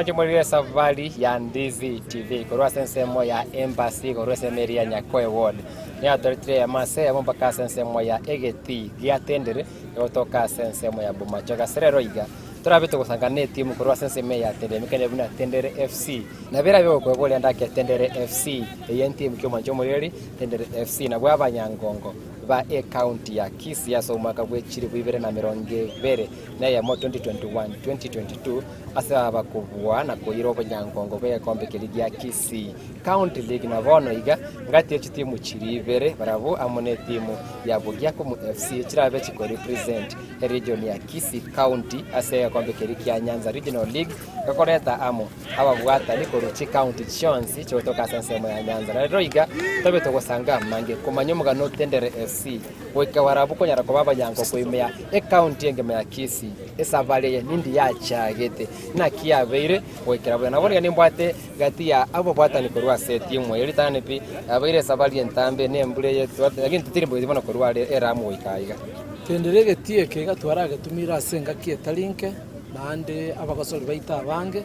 Mwanche morire esafari ya Ndizi TV korwa ase ensemo ya Embassy korwa ensemo eria ya Nyakoe Ward. Niatoretire eyemo ase eyemo mpaka ase ensemo ya egetii gia Tendere egotoka ase ensemo ya Bomachoge. Ase rero iga torabe togosanga na etimu korwa ase ensemo eye ya Tendere emekene buna Tendere FC. Nabo erabe gokweboria ndake Tendere FC eye ntimu ki omwanche omoreri Tendere FC nabwo abanyangongo ba ecounty ya Kisii ase omwaka bwe chilifu ibere na emerongo ebere na eyemo 2021, 2022 ase abakobua na koira obonyangongo bw'egekombe keria gia Kisii County League na bono iga ngati ye chitimu chiria ibere barabwo amo netimu ya Bogiakumu FC chirabe chikorepresent eregion ya Kisii County ase egekombe keria kia Nyanza Regional League gekoreta amo ababwatani korwa chicounty chionsi chigotoka ase ensemo ya Nyanza. Na rero iga tobe togosanga amange komanya omogano o Tendere FC goika barabwo konyara koba abanyango koimea ecounty engima ya Kisii. Esabari eye nindi yachagete, naki yabeire goikera buya. Nabo nigo nimbwate gati ya ababwatani korwa ase etimu eye ritang'ani pi, yabeire esabari entambe na embura eye twate lakini titirimbogeti bono korwa are eramu goika aiga. Tendere egetii eke iga twaragetumire ase engaki etari nke, naende abagosori baito abange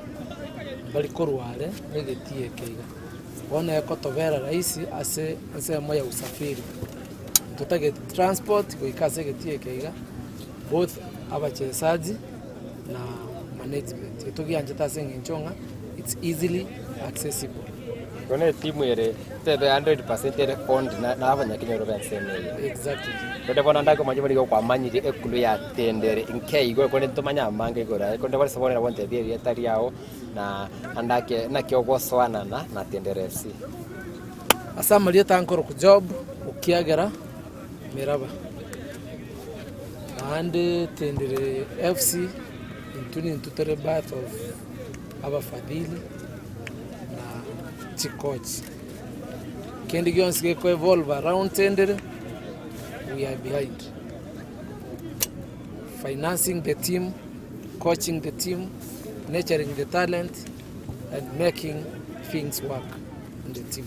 mbari korwa are negetii eke iga. Bono ekotobera rahisi ase ensemo ya usafiri. Ntotageti transport goika ase egetii eke iga. Both abachesaji na management etogianchete ase eng'encho ng'a it's easily accessible. Bono etimu ere tebe 100% ere owned na na abanyakenyoro b'ensemo eye. Exactly. Korende bono ndakomanya buna igo kwamanyire ekulu ya Tendere nke igo korende ntomanye amange igoro aye korende bono ase bono nabo ntebie erieta riao na andake naki ogosoanana na Tendere FC. Ase amarieta nkorokwa Job Okiagera Meraba. Naende Tendere FC intwe nintwe tore birth of abafadhili na chicoach. Kende gionsi geko evolve around Tendere we are behind. Financing the team, coaching the team, nurturing the talent and making things work in the team.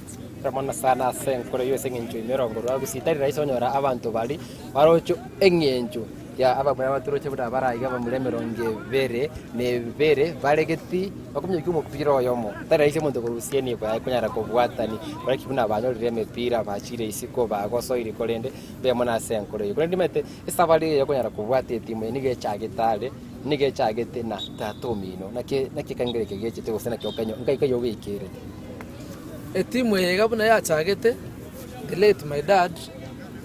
Mono sana ase enkoro eyio ase eng'encho ime erongo rwa gusii tari rahisi onyora abanto baria baroche eng'encho ya abamura batoroche buna abaraiga abamura emerongo ebere na ebere baregeti bakominyokia omopira oyomo. Tari rahisi omonto korusia enibo yaye konyara kobwatani koraki buna banyorire emepira bachire isiko bagosoire korende mbuya mono ase enkoro eyio. Korende nimanyete esabari eye okonyara kobwata etimu eye nigo echagete are nigo echagete na tata omino naki naki ekengere eke gechete gose naki okenyo nkai kai ogeikeire. Etimu eye iga buna yachagete, the late my dad,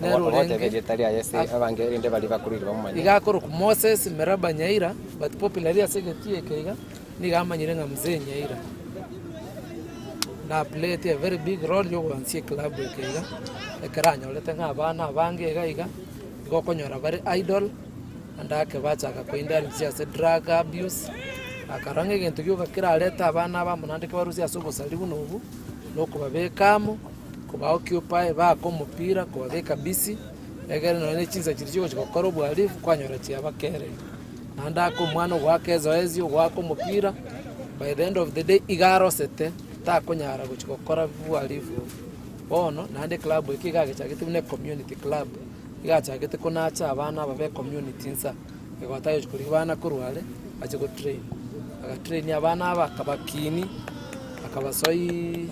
nere Ogoteba orenge erieta riaye ase abange erinde baria bakorire bamomanye. iga akorokwa Moses Meraba Nyaira, but popularly ase egetii eke iga, nigo amanyire ng'a Mzee Nyaira. Na played a very big role ya ogoansia eclub eke iga, ekero anyorete ng'a abana abange iga iga, igo okonyora bare idle, Naende ake bachaka koindulge ase drug abuse, bakarora ng'a egento gioka kerarete abana aba amo naende kebarusie ase obosari buna obwo, na okobabeka amo, koba occupy, baake omopira, kobabeka busy, egere nonye na chinsa chiria chigochi gokora obohalifu kwanyora chiabakereire. Naende ake omwana ogoaka ezoezi, ogoaka omopira, by the end of the day iga arosete, takonyara gochi gokora obohalifu obwo. Bono, naende eclub eke iga agechagete buna ecommunity club. Iga achagete konacha abana aba b'ecommunity insa, igo atagochi korigia bana korwa are, ache gotrain. Agatrain abana aba akabakinia, akabasoiiii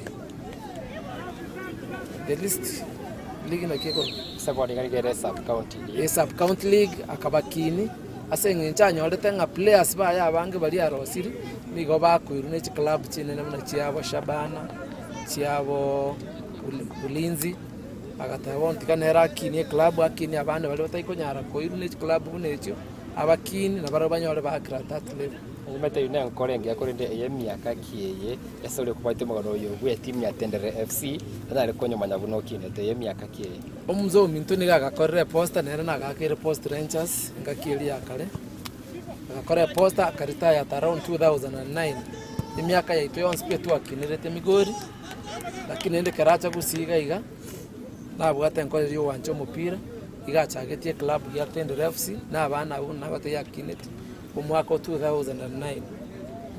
the least league naki ekorokwa? Ase bono iga nigo ere sub county league. E sub county league akabakinia, ase eng'encho anyorete ng'a players baye abange baria arosirie, nigo bakoirwa ne chiclub chinene buna chiabo Shabana, chiabo Ulinzi. Agateba, Bono tiga nere akinie eclub, akinie abande baria batari konyara koirwa ne chiclub buna echio, abakinie na barabwo banyore baakire at that level. Omanyete eyio nenkoro engiya korende eye emiaka ki eye ase oria okobwatia omogano oyo bw'etimu ya Tendere FC tanyare konyomanya buna okinete eye emiaka ki eye. Omonto ominto nigo agakorire eposta nere nagakeire Post Rangers engaki eria ya kare, agakora eposta akaretire at around 2009, emiaka yaito yonsi pi twakinerete Migori. Lakini rende ekero acha gusii iga iga, nabwate enkoro eria y'ogwancha omopira, iga achagetie eclub ya Tendere FC, na abana abwo buna nabatebia yakineti omwaka o 2009,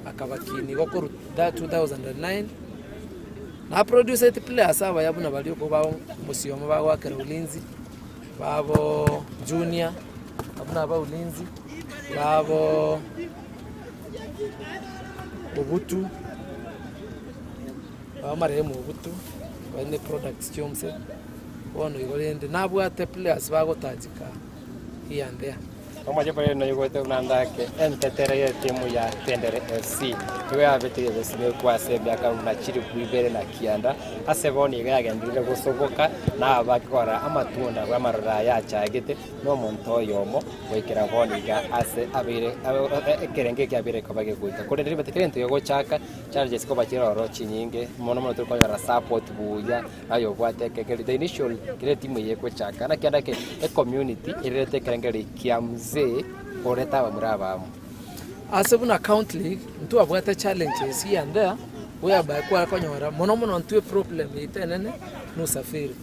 akabakinia igo korwa that 2009, na produceti players abaya buna baria okwo ba mosioma bagoakera ulinzi, babo junior, abwo naba ulinzi, babo. Obutu, baba marehemu Obutu, bare ne products chionsi, bono igo rende nabwate players bagotajika here and there. Omochie korende noigwete buna ndake entetere y'etimu ya Tendere FC nigo yabeteire gosimekwa ase emiaka buna chilifu ibere na kianda, ase bono iga yagenderire gosoboka na abakora amatunda bw'amaroro aya achagete nomonto oyomo goikera bono iga ase abeire ekerengo eke abeire koba gegoika. Korende ribete kera egento gegochaka challenges koba chire ororo chinyinge mono mono torikonyora support buya. Aye obwate ekegeri, the initial kera etimu eye egochaka, naki ande ake ecommunity ererete ekerengeri kia mzee orete abamura abamo. Ase buna county league ntwabwate challenges here and there whereby kware konyora mono mono ntwe problem yaito enene na usafiri.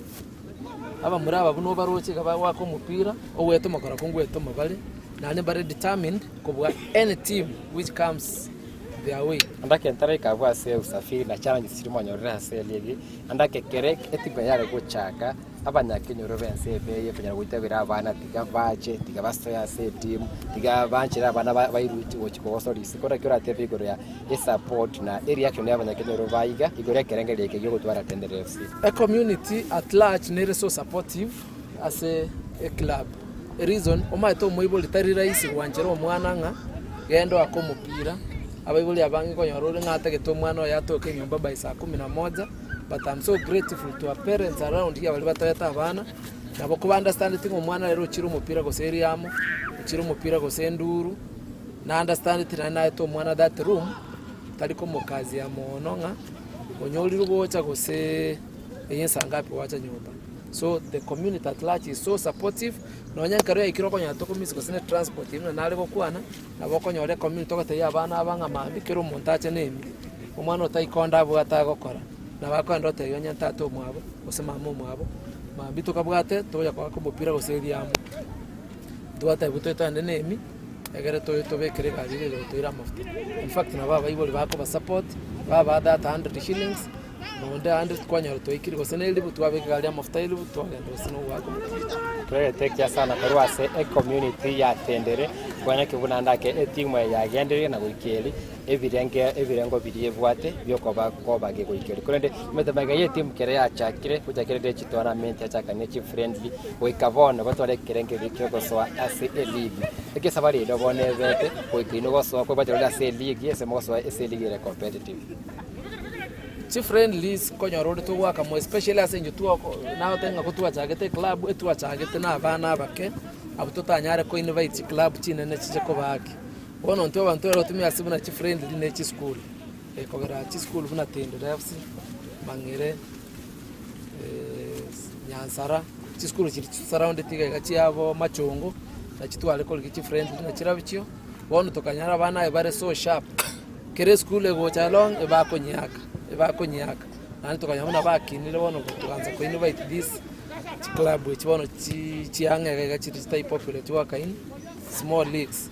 Abamura aba buna obaroche iga bagoaka omopira, ogwetoma korokwo ngwetoma bare, naende mbare determined kobua any team which comes their way. Ande ake ntaraika abwo ase usafiri na challenges chiria mwanyorire ase eligi, Ande ake kere etimu yare gochaka, abanyakenyoro b'ense ebe eye konyara goitabera abana tiga bache, tiga basoe ase etimu, tiga banchere abana ba bairwe gochi kogoswa risiko. Naki oratebe igoro ya esupport na ereaction ya abanyakenyoro ba iga igoro y'ekerengerio eke gi'ogotwara Tendere FC. Ecommunity at large nere so supportive ase eclub. Ereason, omanyete omoibori tari rahisi gwanchera omwana ng'a genda oake omopira, Abaibori abange nkonyora ore ng'a atagete omwana oye atoke nyomba by saa kumi na moja, but am so grateful to our parents around here baria batoete abana, nabo koba understandeti ng'a omwana rero ochire omopira gose eriamo, ochire omopira gose enduru, na understandeti naende naete omwana that room, tari komokazia mono ng'a onyorire gocha gose eye nsaa ngapi gwacha nyomba. So the community at large is so supportive, nonya ekero yaikire okonyora tokomisi gose ne transport buna nare gokwana. Nabo okonyora ecommunity ogotebia abana aba ng'a mambia kera omonto ache na emi, omwana otaikonda abwate agokora, nabo akogenda otebia onye tata omwabo gose mama omwabo, mambia tokabwate togocha koaka omopira gose eriamo, twatebiwa toe togende na emi, egere toe tobekere egari ere egotoira amafuta. Infact nabo abaibori bakobasupport, babaa that hundred shillings, nonde ande kwanyora twaikire gose na elifu twabeka egari amafuta elifu twagenda gose na ogoaka omopira. Twegetekia sana korwa ase ecommunity ya Tendere, kweneki buna ndake etimu eye yagendereire na goikeria ebirenge ebirengo biria ebwate biokoba koba gegoikeria. Korende emetembe eye etimu kere yachakire, gochakire rende chitournament yachaka ne chifriendly goika bono batware ekerengerio kiogosoa ase eleague. Ekesabari ere bono ebete goika inwe gosoa kwebwate rende ase eleague ase mogosoa ase eleague ere competitive. Chifriendlies nkonyora ore togoaka mo especially ase inche twako nagoteba ng'a kotwachagete eclub etwachagete na abana abake, abwo totanyare ko invite chiclub chinene chiche kobaaki. Bono intwe abanto ere gotumia ase buna chifriendly na echisukuru, ekogera chisukuru buna Tendere FC, Mang'ere, Nyansara, chisukuru chiria chisurrounded iga iga chiabo machongo, nachi tware korigia chifriendly na chirabchio, bono tokanyora abana aye bare so sharp. Kera esukuru egocha along ebakonyiaka ebakonyiaka naende tokanyora buna bakinire bono tokaansa ko invite this chiclub echi bono chi chiang'e iga iga chiri chitari popular chigoaka in small leagues.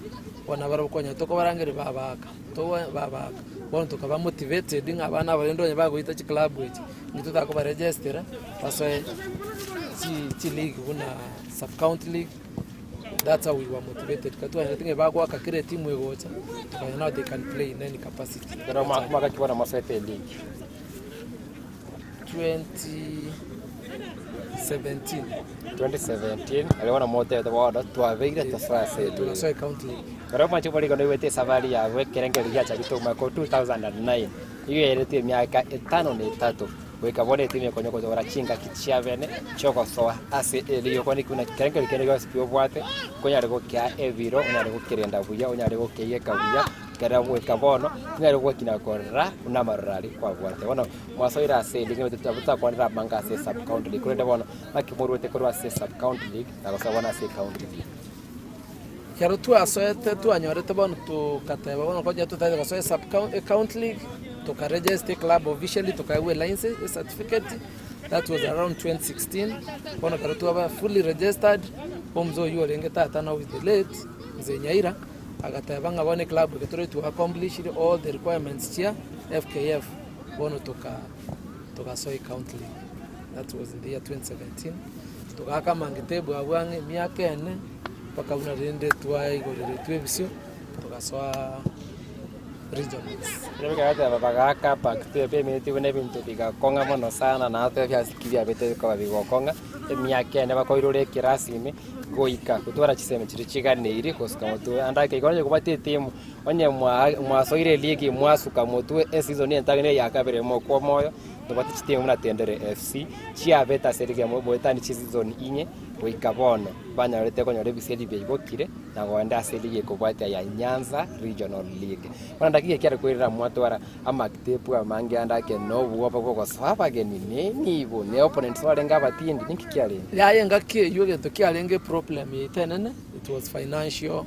Bono nabarabwo okonyora tokobarangeria babaaka togo babaaka. Bono tokaba motivated ng'a abana aba rende onye bagoita chiclub echi, intwe totakobaregistera basoe chi chileague buna sub county league. That's how we were motivated. Ekero twanyete ng'a bagoaka kera etimu egocha, tukanya now they can play in any capacity. Ekero omwaka omwaka ki bono mosoete eligi? 2017. 2017 aria bono motebete bono twabeire tosoe ase eligi. Togasoa ecounty league. Ekero mwanche koboriga noigwete esafari yago ekerengerio giachagete omwaka o 2009, nigo yaeretwe emiaka etano na etato. Goika bono etimu ekonya gochora chingaki chiabene chiogosoa ase eligi okwane ki buna ekerengerio kende gionsi pi obwate, konyare gokea ebiro, onyare gokerenda buya, onyare gokeiyeka buya, ekero goika bono, onyare gokina korora buna amaroro aria kwabwate. Bono mwasoire ase eligi nabo totakwanera amange ase esub county league, korende bono naki moruete korwa ase esub county league na gosoa bono ase ecounty league. Ekero twasoete twanyorete bono tokateba bono konya totagete gosoa esub coun ecounty league, toka register eclub officially tokaegwa elicense ecertificate, that was around 2016, bono ekero twaba fully registered, omzee oywo orenge tata now is the late mzee Nyaira, agateba ng'a bono eclub eke tore twa accomplishire all the requirements chia FKF, bono toka togasoa ecounty league, that was in the year 2017, togaaka amangete abwo ang'e emiaka ene. Mpaka buna rende twaigoreretwe ebisio, togasoa. Regionals. Ekero bikabateba bagaaka back to eminiti buna ebinto bigakong'a mono sana na ase ebiasiki biabete bikoba bigokong'a, emiaka ene bakoirora ekerasi ime, goika gotwara chisemi chiria chiganeiri gosuka motwe. Ande ake igo onye kobwate etimu, onye mwa mwasoire eligi mwasuka motwe eseason entang'ani eya kabere mokwa omoyo, tobwate chitimu buna Tendere FC, chiabete ase eligi amo goetania chiseason inye goika bono, banyorete konyora ebisieri biaigokire. na goenda ase eligi ekobwatia ya Nyanza Regional League. Bono ndaki ekiare koirera mwatwara amaktepu amange ande ake na obwoba bw'ogosoa abageni ne enibo ne opponents barenge abatindi ninki kiarenge? Yaye engaki eyio egento kiarenge eproblem yaito enene it was financial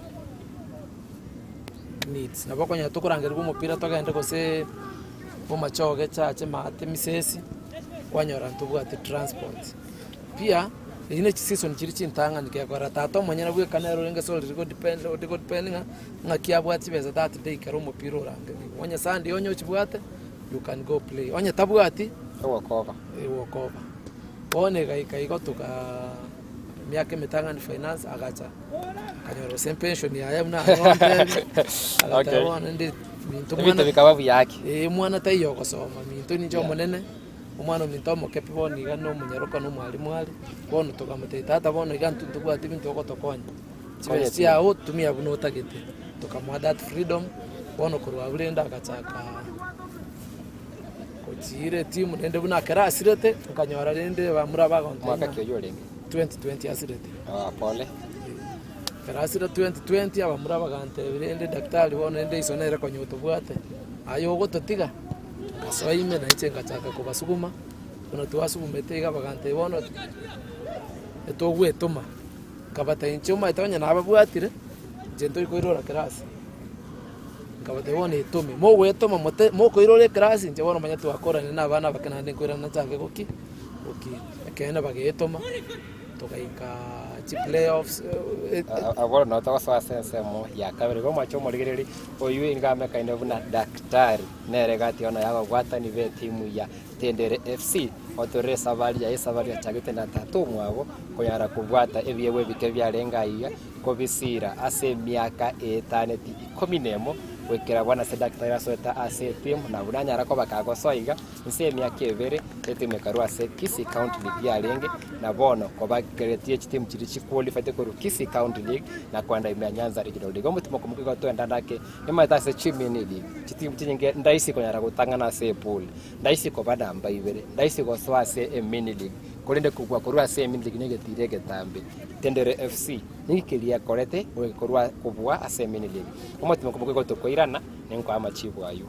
needs. Nabo okonyora tokorangerigwa omopira togende gose bomachoge chache maate misesi kwanyora ntobwati transport. Pia, eyio ne chiseason chiria chintang'ani gekogera tata omonyene bweka nere orenge ase oriri go depend ori go depend ng'a ng'aki abwate chibesa that day ekero omopira orangerigwe. Onye Sunday onye ochibwate, you can go play, onye tabwati, Ogokoba. egokoba. Bono egaika igo tokaa emiaka emetang'ani finance agacha, akanyora gose epension yaye buna agontebia, agateba Okay. bono inde minto Ebinto mwana bikaba buya ake. eh mwana taiyo ogosoma, minto ninche Yeah. omonene. Omwana ominto omoke pi bono iga nomonyaroka na omwalimu are, bono tokamotebia tata bono iga intwe ntobwati ebinto ogotokonya, chibesa chiago tumia buna otagete, tokamoa that freedom, bono korwa abwo rende agachaka gochiira etimu rende buna ekero asirete, nkanyora rende bamura bagontebia Mwaka ng'a ki oyio orenge? 2020 asirete. Ah, pole. Ekero asira 2020 abamura bagantebia rende daktari bono rende iso nere konya otobwate, aye ogototiga. Ngasoa ime na inche ngachaka kobasuguma, buna twasugumete iga bagantebia bono etogwetoma, nkabatebia inche omanyete onye nababwatire, inche ntori koirora class, nkabatebia bono etome, mogwetoma mote mokoirora eclass inche bono manya twakoranire na abana abake naende nkoirana nchake goki gokina. Ekeene bagetoma, togaika chiplayoffs. Abwo nabo togosoa ase ensemo ya kabere. Igo omwanche omorigereria oyio nigo amekaine buna daktari. Nere gati ono y'ababwatani b'etimu ya Tendere FC, otorire esabari yaye esabari yachagete na tata omwabo konyara kobwata ebiegwa ebike biarenge aiga kobisiira ase emiaka eetaneti ikomi nemo goikera bono ase daktari asoete ase etimu na buna anyara koba kagosoa iga inse y'emiaka ebere etimu ekarwa ase Kisii County League yarenge na bono kobakeretie chitimu chiria chiqualified korwa Kisii County League na koenda ime ya Nyanza Regional League. Omotimo okomoka igo twenda ndake Nimanyete ase chimini chitimu chinyinge ndaisi konyara gotang'ana ase epool, ndaisi koba namba ibere, ndaisi gosoa ase emini league, korende kobua korwa ase emini league negetiira egetambe. Tendere FC ninki keria ekorete goika korwa kobua ase emini league? Omotimo komoka igo tokoirana, ninkoe amachibu ayio.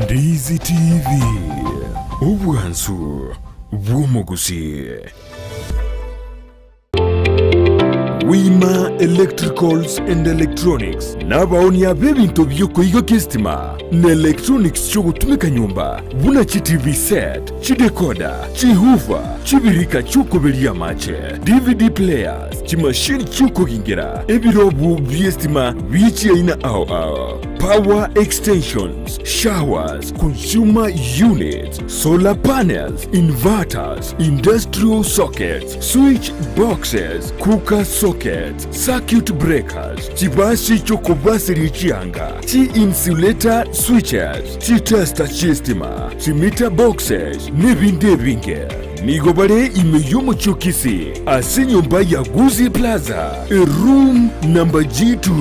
Ndizi TV, obwansu bw'omogusii. Wima Electricals and Electronics nabaonia b'ebinto bi'okoigokia esitima na electronics chi'ogotumeka nyomba buna chi TV set, chidecoder, chihoofer, chibirika chi'okoberia amache, DVD players, chimashini chi'okogingera, ebirobu bi'esitima bie chiaina ao ao, power extensions, showers, consumer units, solar panels, inverters, industrial sockets, Switch boxes, cooker sockets, circuit breakers, chibasi chi'okobaseria chianga, chi-insulator switches, chitester chi'estima, chimeter boxes, n'ebinde ebinge. Nigo bare ime y'omochie o Kisii ase enyomba ya Gusii Plaza, eroom number G2.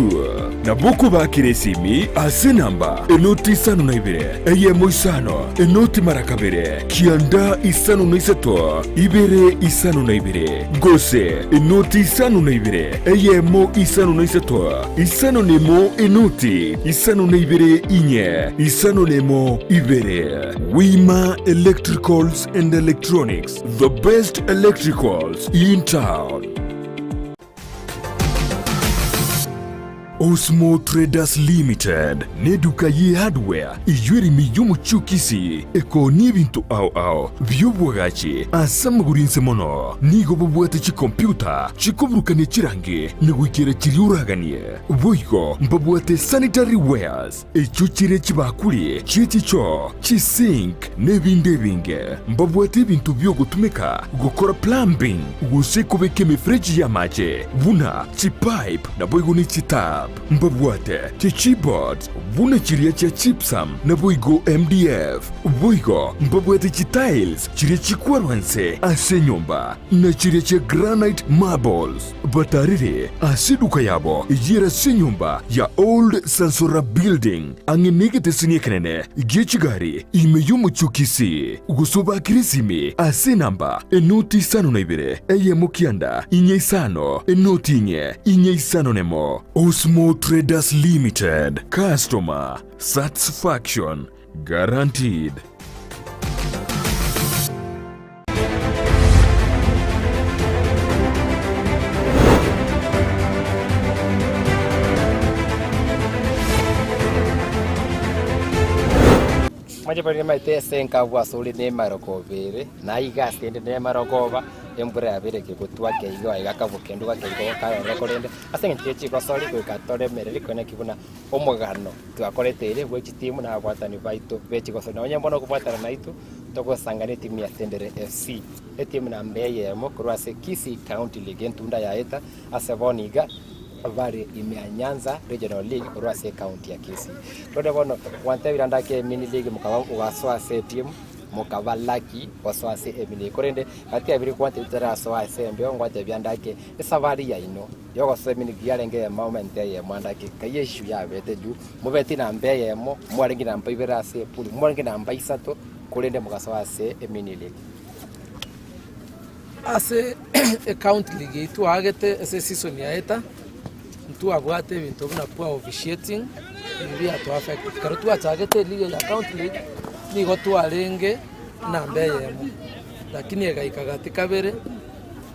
Nabo okobakera esimi ase enamba enoti isano na ibere, eyemo isano, enoti mara kabere, kianda isano na isato, ibere isano na ibere, gose enoti isano na ibere, eyemo isano na isato, isano na emo enoti isano na ibere inye, isano na emo ibere. Wima Electricals and Electronics, the best electricals in town. Osmo Traders Limited neduka ye hardware eyio ere ime y'omochie o Kisii ekoonia ebinto ao ao bi'obwagachi ase amagoro inse mono. Nigo babwate chikompiuta chikoburukania chirangi na goikera chiria oraganie. Boigo mbabwate sanitary wares echio chire chibakuri chie chichoo, chisink na ebinde ebinge. Mbabwate ebinto biogotumeka gokora plumbing gose kobeka emefereji y'amache buna chipipe naboigo ne chitap. Mbabwate chichipboards buna chiria chia gypsum naboigo MDF. Boigo mbabwate chitiles chiria chikwarwa nse ase enyomba na chiria chia granite marbles. Batarire ase eduka yabo eyio ere ase enyomba ya Old Sansora Building ang'e negeteseni ekenene gie chigari ime y'omochie o Kisii, gose obakere esimi ase enamba enoti isano na ibere eyemo kianda inye isano enoti inye inye isano nemo. Osmo Traders Limited, Customer Satisfaction Guaranteed. Mwanche bari nimaete ase enkabu ase ore nemarogoba ere, na iga ase ende nemarogoba, embura yabeire ekegotwa keigo aiga akabokendu gakeigo karoro korende ase eng'encho ye chigosori goika toremereri kore naki buna omogano twakorete ere bwe chitimu na ababwatani baito be chigosori. Nonye mbono okobwatana naitwe, togosanga na etimu ya Tendere FC, etimu namba eyemo korwa ase Kisii County League entunda yaeta ase bono iga bare ime ya Nyanza Regional League korwa ase ecounty ya Kisii. Rende bono gwantebire ande ake emini league mokaba ogasoa ase etimu mokaba lucky gosoa ase emini league korende gatiabire gwantebia tarasoa ase embeo ngwantebia ande ake esafari yaino yogosoa emini league yarenge emoment eyemo ande ake kai issue yabete juu mobete namba eyemo mwarenge namba ibere ase epool mwarenge namba isato korende mogasoa ase emini league. Ase ecounty league eyio twaagete ase eseason yaeta, ntwabwate ebinto buna poor officiating, ebi biato affect. Ekero twachagete eleague eye ya county league, nigo twarenge enamba eyemo, lakini egaika gati kabere,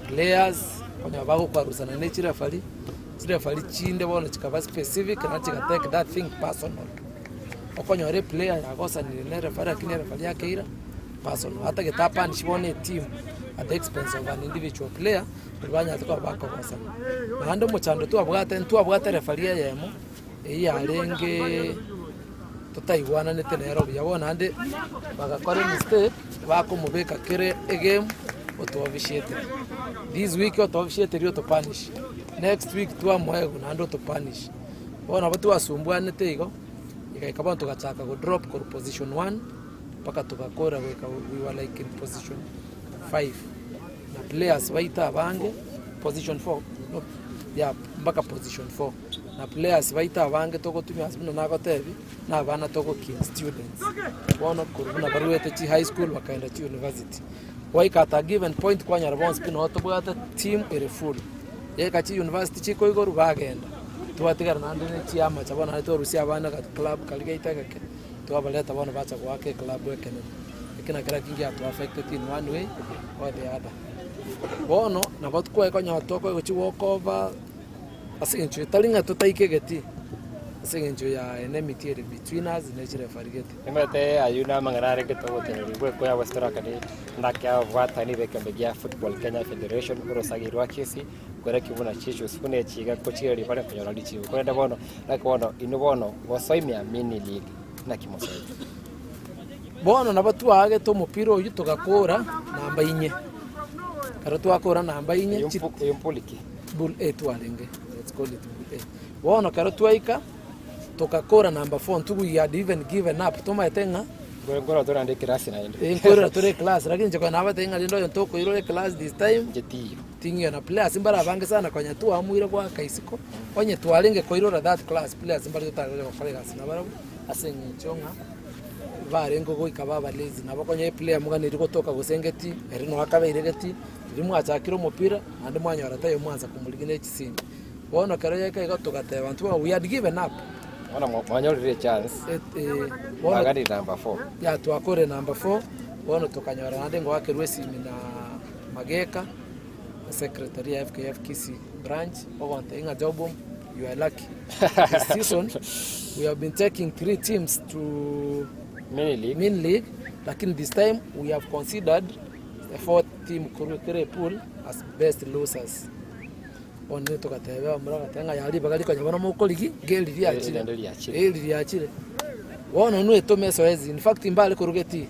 players onye bagokwarusana ne chireferee, chireferee chinde bono chikaba specific naende chiga take that thing personal. Okonyora eplayer yagosanire ne referee lakini ereferee akeira personal, atagete apunish bono etimu at the expense of an individual player baria banyarete koba bakogosana. Naende omochando twabwate ntwabwate referee eyemo eyio yarenge totaigwananete nere buya bono naende bagakora emistake bakomobeka kere egame otoofficiated. This week otoofficiated otopunish, next week twamoegwa naende otopunish. Bono nabo twasumbuanete igo, egaika bono togachaka go drop korwa position one mpaka togakora goika we were like in position five, na players baito abange position four no yeah mpaka position four, na players baito abange togotumia ase buna nagotebia, na abana togokina students. Bono korwa buna barwete chi high school bakaenda chi university, gwaika at a given point kwanyora bonsi pi noo tobwate team ere full. Yaika chi university chikoigorwa bagenda, twatigara naende ne chiamacha bono naende twarusia abana ga club karia gaito egeke, twabareta bono bacha goaka eclub ekenene. Eki nakero ekio ngiato affecteti in one way or the other. Bono nabo tokonyora tokogochia gokoba ase eng'encho tari ng'a totaike egetii, ase eng'encho ya enmity ere between us ne chireferee gete. Nimanyete ayio namang'ana arenge togoteneria bw'ekoya gose torakane ngaki ababwatani b'ekeombe gia Football Kenya Federation orosagi rwa Kisii koerekia buna chissues buna echi iga kochigereria bare konyora richibu. Korende bono naki bono inwe bono gosoimia mini league naki mosoete? Bono nabo twaagete omopira oyio togakora namba inye. Ekero twakora namba inye Eyio mpu- eyio mpuli ki? Pool A twarenge, let's call it pool A. Bono ekero twaika, togakora number four intwe we had even given up tomaete ng'a Nkore nkorora torande eclass naende. eh, nkorora tore eclass lakini inche konya nabatebia ng'a rende oyo ntokoirora eclass this time, Inche tiyo. ting'iyo na players mbare abange sana konya twaamuire goaka isiko, onye twarenge koirora that class players mbare totare gokora egasi nabarabwo ase eng'encho ng'a barenge goika baba lazy. Nabo konya eplayer moganeiri gotoka gose ngeti, ere noe akabeire geti, riria mwachakire omopira naende mwanyora taiyo mwansa komorigia ne chisimi. Bono ekero yaika igo togateba intwe we had given up. Bono mwanyorire echance, Bono mwaganire number four. ya twakorire number four, bono tokanyora naende ngoakerwa esimi na Mageka, secretary ya FKF Kisii branch, ogontebia ng'a Job, you are lucky. This season we have been taking 3 teams to Mini league. Min League, lakini this time we have considered the fourth team korwa kera epool as best losers. Bono nigo togatebia abamura bagateba ng'a yaya ribaga rikonya bono mokorigi ngeri riachire. Erinde riachire. Eri riachire. Bono inwe etome esoezi, in fact mbare korwa getii,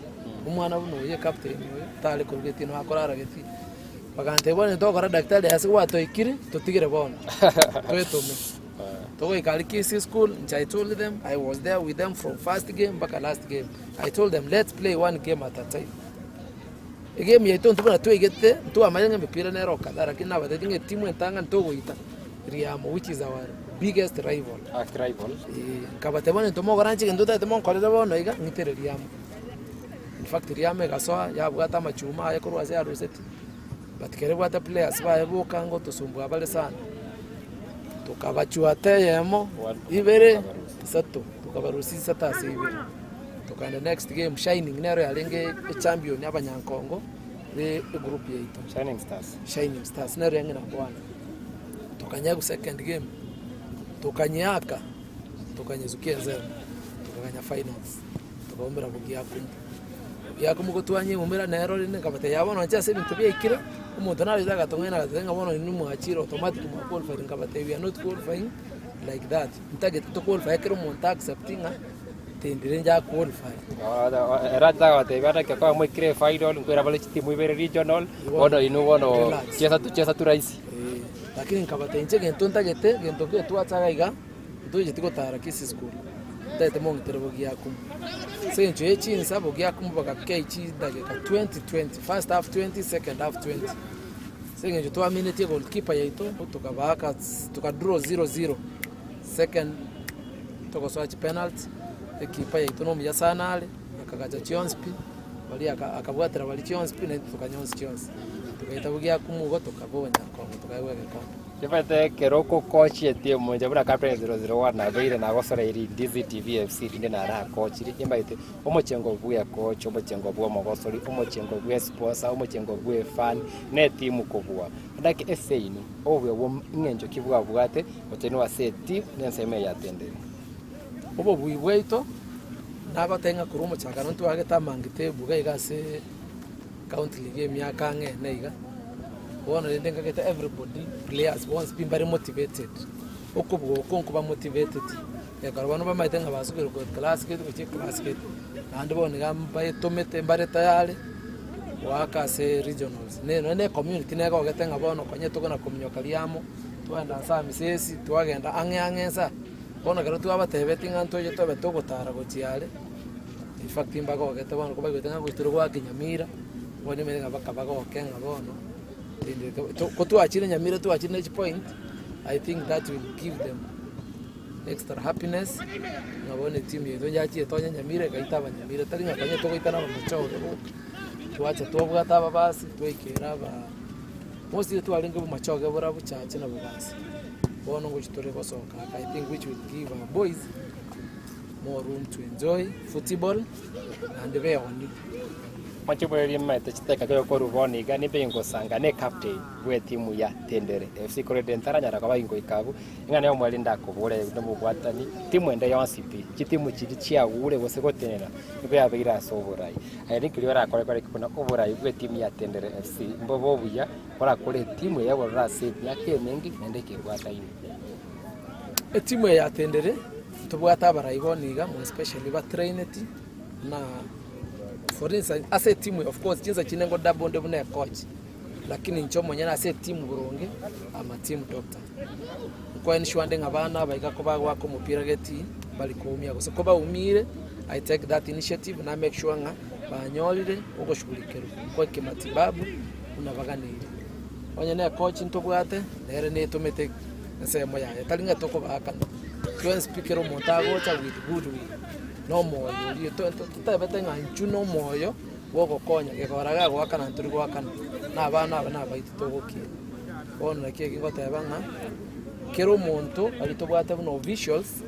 omwana buna oyo ecaptain oyo tare korwa getii no akorara getii. Bagantebia bono togokora daktari ase gwatoikire totigere bono, twetome. Togoika aria Kisii school, inche I told them, I was there with them from first game mpaka last game. I told them let's play one game at a time. Egame yaito intwe buna twaigete, ntwamanya ng'a emepira nere okadhaa lakini nabatebirie ng'a etimu entang'ani togoita Riamo which is our biggest rival. Arch rival. Eh, nkabatebia bono intwe mogora inche egento ntagete monkorere bono iga, ng'itere Riamo. In fact Riamo egasoa yabwata amachuma aye korwa ase yaruseti, but kere ebwate players baye boka ngotosumbua bare sana. Tokabachuata eyemo, ibere, isato, tokabarusia isato ase ibere. Tokaenda next game, Shining nero yarenge echampion abanyankongo be egroup yaito. Shining Stars. Shining Stars nero yarenge number one. Tokanyegwa second game, tokanyeaka, tokanyesukia ensemo, tokaganya finals, tokaumera bogiakumu. Bogiakumu gotwanyeumera nero rende nkabatebia bono inche ase ebinto biaikire, omonto narete agatong'aina agateba ng'a bono inwe mwachire automatic mwa qualify nkabatebia we are not qualifying like that, ntagete to qualify ekero omonto a accept ng'a tendire inche a qualify. Ere agobatebia naki ekero mwaikire efinal nkoira bare chitimu ibere regional, bono inwe bono Relax. chesa tu chesa tu rahisi. Eh, lakini nkabatebia inche egento ntagete, egento nkere twacha iga iga, ntocheti gotara Kisii school, ntagete mong'itere bogiakumu. Ase eng'encho ye chinsa bogiakumu bagakei chidageka 20 20, first half 20, second half 20. Ase eng'encho twaminetie goalkeeper yaito, tokabaaka tokadraw 0-0, second togosoa chipenalty, ekeeper yaito nomuya sana are, akagacha chionsi pi, baria aka akabwatera baria chionsi pi naintwe tokanyonsi chionsi. Togaeta bogiakumu igo tokaba abanyakongo tokaegwa egekombe. Nimanyete ekero okokochia etimu inche buna captain 001 nabeire nagosoreiri Ndizi TV FC rinde narakochirie, nimanyete omochengo bwa ekocha, omochengo bwa omogosori, omochengo bwa esponsor, omochengo bwa efan, na etimu kobua. Naki ase inwe, obuya bwa eng'encho ki bwabwate gotenenwa ase etimu na ensemo eye yatendire? Obobui bwaito nagoteba ng'a korwa omochakano ntwagete amangete ebuga iga ase county league emiaka ang'e ene iga, bono rende nkagete everybody players bonsi pi mbare motivated, okobua oko nkoba motivated, ekero bono bamaete ng'a basukire korwa eclass gete gochia eclass gete, naende bono iga mbaetomete mbare tayari goaka ase regionals. Ne nonye na ecommunity negogete ng'a bono konye tokona kominyoka riamo, twagenda ase amisesi, twagenda ang'e ang'e nsa, bono ekero twabatebetie ng'a ntoche tobe togotara gochia are. In fact mbagogete bono kobaigwete ng'a gochia tore goaka Nyamira, bono nimanyete ng'a mpaka bagoke ng'a bono rende to ko twachire Nyamira twachire ne chipoint, I think that will give them extra happiness ng'a bono etimu yaito yachire tonye Nyamira egaita abanyamira tari ng'a konye togoitana abamochoge boka, twacha twabwata ababasi twaikera abaa mostly twarenge bomachoge bora bochache na bobasi, bono ngochia tore gosoka aka I think which will give our boys. more room to enjoy football naende beoni. Mochibwererie maete chiteka kero korwa bono iga nimbe ingosanga ne captain bw'etimu ya Tendere FC korende ntaranyara koba ingoika abwo ing'ana y'omweri ndakobore nomobwatani timu ende yonsi pi chitimu chiria chiagure gose gotenena nigo yabeire ase oborai. Aye ninki riria orakore kore buna oborai bw'etimu ya Tendere FC mbobe obuya borakore etimu eye bororo ase emiaka emenge naende ekebwataine. Etimu eye ya Tendere Ntobwate abarai bono iga more especially batraineti na for instance ase etimu of course chinsa chinde ngo double onde buna ecoach lakini inche omonyene ase etimu boronge am a team doctor. Nko ensure nde ng'a abana aba iga kobagoaka omopira geti mbari koumia gose kobaumire I take that initiative na make sure ng'a banyorire ogoshughulikerwa kwa ekematibabu buna baganeiri. Onye na ecoach ntobwate nere netomete ensemo yaye, tari ng'a tokobaakana, twensi pi kera omonto agocha with good will, na omoyo oria to- to- totebete ng'a intwe na omoyo bwa ogokonya gekogera gagoakana ntori goakana, na abana aba nabaito togokina. Bono naki eki ngoteba ng'a, kera omonto aria tobwate buna officials,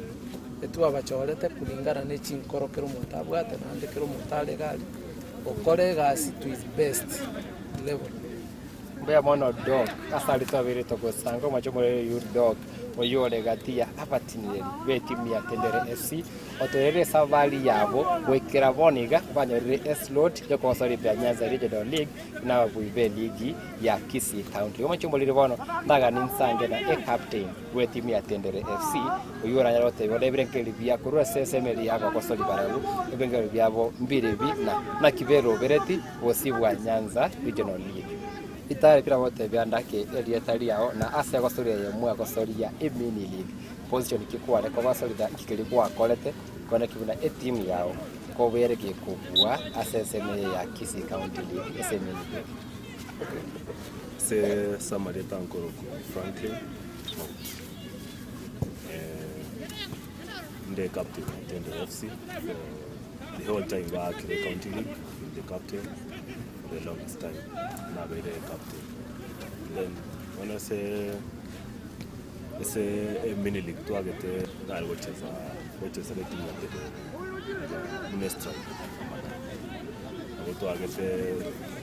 etwabachorete kulingana na echinkoro kera omonto abwate naende kera omonto are iga aria, gokora egasi to his best level. Mbuya mono Doc, ase aria twabeire togosanga omochie omorere oyio Doc. oyore gati ya abatineri b'etimu ya Tendere FC otoereire esabari yabo goikera bono iga banyorire eslot yokogosoa Ripea Nyanza Regional League buna ababui b'eligi ya Kisii County. Igo mochie omoriri bono ndagani nsange na ecaptain bw'etimu ya Tendere FC oyio oranyare gotebia bono ebirengererio biya korwa ase ensemo eria y'abagosori barabwo ebirengererio biabo mbirebi na naki berobereti bosibwa Nyanza Regional League. Ritari tiragotebia ndake erieta riao na ase egosoria eye mwagosoria emini league position ki kware kobasorera inki keria gwakorete kore naki buna etimu yao kobere gekobua ase ensemo eye ya Kisii County League ase emini league. Ase ase amarieta nkorokwa Franklin Mauti. Inde captain wa Tendere FC for the whole time baakire county league, been the captain for the longest time, nabeire captain. Then bono ase ase emini league twagete nare gocheza gochesera etimu ya Tendere buna estriker amang'ana. Nabo twagete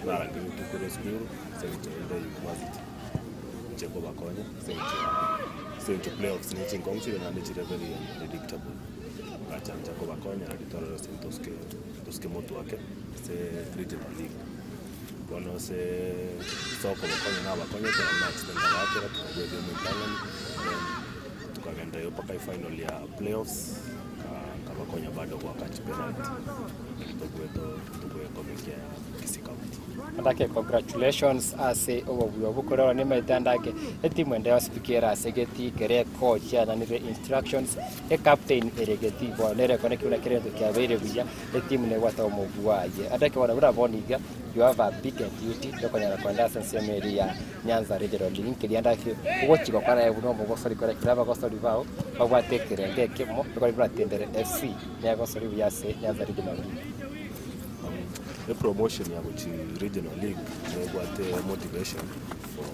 narangeretwe korwa esukuru ase eng'encho inde university inche nkobakonya ase eng'encho ya ase eng'encho playoffs ne chinkong'u chire naende chire very unpredictable. Ngachancha kobakonya naende twarora ase tosuke tosuke motwe ake ase regional league. Bono ase ase okobakonya nabakonyete naende nachete nkabakera tokabua egame entang'ani then tokagenda igo mpaka efinal ya playoffs nkabakonya bado goaka chipenalty naende tobue tobue ekombe ekia ya Kisii County. Ndake congratulations ase obobuya obwo korora nimaete andake etimu ende yonsi pi kere ase egetii kere ecoach yananire instructions ecaptain ere egetii bono nere ekone ki buna kera egento kiabeire buya etimu nebwate omobua aye. Andake bono buna bono iga you have a big duty yokonyara kogenda ase ensemo eria ya Nyanza Regional League nkeria ndake ogochi gokora aye buna omogosori kore ekero abagosori bao babwate ekerengo ekemo ekore buna Tendere FC negosori buya ase Nyanza Regional League. Epromotion ya gochia regional league nebwate motivation for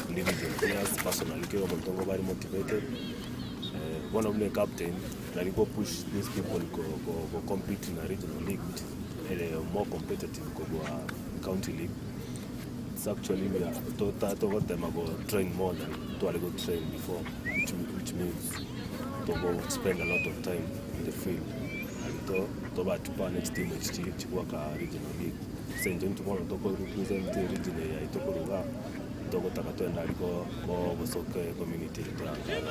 individual players personally kera omonto nigo bare motivated bono buna ecaptain nari go push these people go go go compete in a regional league which is ere more competitive kobua county league. It's actually we are tota togotema go train more than tware go train before which which means togo spend a lot of time in the field and to tobatupa ne chitimu echi chi chigwaka regional league. Ase eng'encho intwe bono toko represent region eye yaito korwa igaa, togotaka twende aria ko ko gosoka ecommunity eye torakare.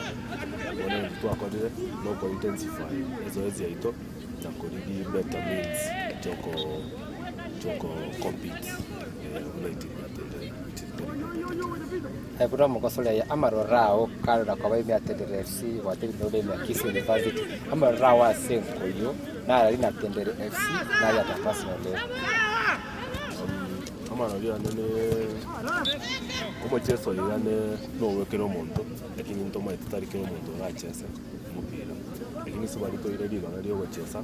Bono ebinto twakorire, noko intensify ezoezi yaito na korigia better means chioko chioko compete buna etimu ya Tendere which is very competitive. Buna omogosori aye amaroro ao karora koba ime ya Tendere FC gwatebire ore ime ya Kisii University amaroro ao ase enkoyo narari na Tendere FC nari at a personal level. Amarori ane ne omocheso oyo iga ne nowe kera omonto lakini ntomaete tari kera omonto orachese omopira. Lakini ase baria toire ribaga ria ogochesa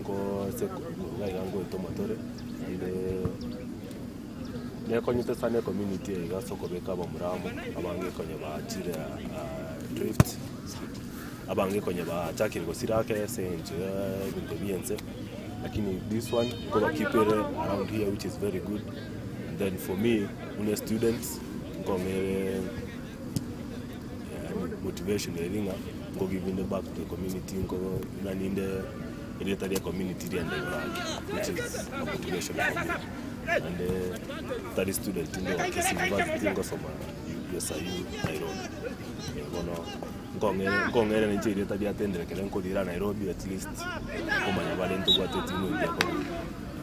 nko ase koruga iga ngoetoma tore naende nekonyete sana ecommunity eye iga ase okobeka abamura amo, abange konya bachire drift, abange konya bachakire gosira ake ase eng'encho ya ebinto bia ense, lakini this one nkobakeepere around here which is very good. And then for me buna estudent nkong'ere motivation eria ng'a nkogivinde back to the community nko buna ninde erieta ria community riende igoro ake which is a motivation for me. Naende tari student inde wa Kisii University ngosoma USIU Nairobi. Bono nkong'ere nkong'ere ninche erieta riatendire ekero nkorira Nairobi at least nkomanya bare ntobwate etimu engiya korwa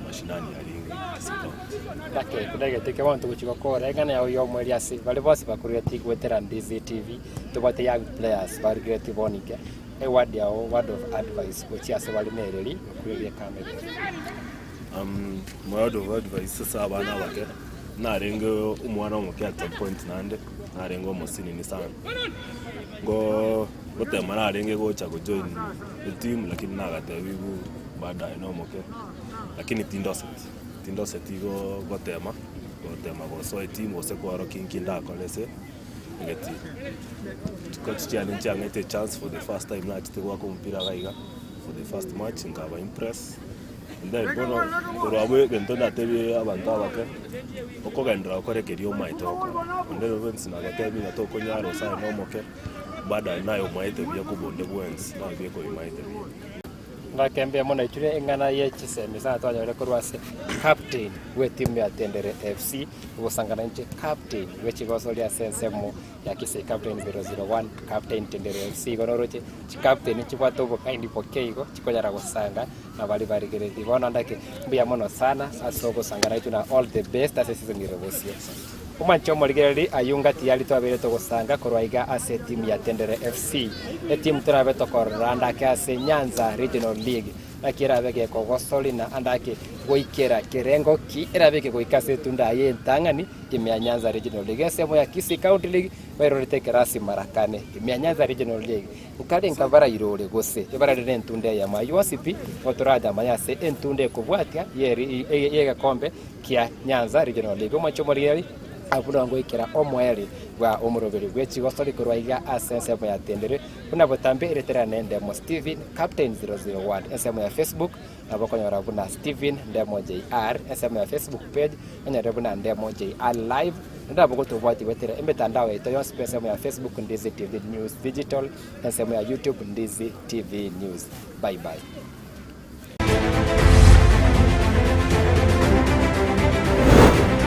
mashinani aria Kisii County. Gaki ndagete bono togochia gokora eng'ana yao y'omoerio ase baria bonsi bakorugetie goetera Ndizi TV, tobwate young players barugetie bono iga, eword yao word of advice gochia ase bare nereri bakurerie ekamera eye. My word of advice ase abana abake, narenge omwana omoke at some point naende, narenge omosinini sana, ngoo gotema narenge gocha gojoin etimu lakini nagatebiwu bado aye nomoke, lakini tindoseti. Tindoseti igo gotema, gotema gosoa etimu gose kworokia inki ndakore ase egetimu. Chikochi chiane nchiang'ete echance for the first time nachete goaka omopira iga iga, for the first match nkaba impress, and then bono korwa abwo egento ndatebie abanto abake, okogenderera gokora ekeria omaete gokora. Onde bwensi nagotebi ng'a tokonyara ose aye nomoke. Bado naye omaete buya kobua onde bwensi, naye bweka oyomaete buya. Ngake mbuya mono echure eng'ana ye chisemi sana twanyore korwa ase captain bwe timu ya Tendere FC ogosangana inche captain bwe chigosoria ase ensemo ya Kisii captain 001 captain Tendere FC igo noroche chicaptain chibwate obong'aini boke igo chikonyara gosanga na baria barigereretie. Bono ndake mbuya mono sana ase ogosangana naintwe na all the best ase season ere bosio. Omwanche omorigereri ayio ngati yaria twabeire togosanga korwa iga ase etimu ya Tendere FC, etimu torabe tokorora ande ake ase Nyanza Regional League. Naki erabe gekogosori na ande ake goikera kerengo ki erabe kegoika ase etunda aye entang'ani ime ya Nyanza Regional League. Ensemo ya Kisii County League bairorete ekerasi mara kane ime ya Nyanza Regional League. Nkare nkabarairore gose ebararere entunda eyemo. Ayio onsi pi nigo toratamanye ase entunda ekobwatia y'egekombe kia Nyanza Regional League. Omochie omorigereria abwo buna ngoikera omoerio bwa omoroberi bwe chigosori korwa iga ase ensemo ya Tendere buna botambe ereterane Ndemo Steven Captain 001 ensemo ya Facebook nabo okonyora buna Steven Ndemo JR ensemo ya Facebook page onyore buna Ndemo JR live naende nabo gotobwatia goetera emetandao yaito yonsi pi ensemo ya Facebook Ndizi TV News Digital ensemo ya YouTube Ndizi TV News. Bye bye.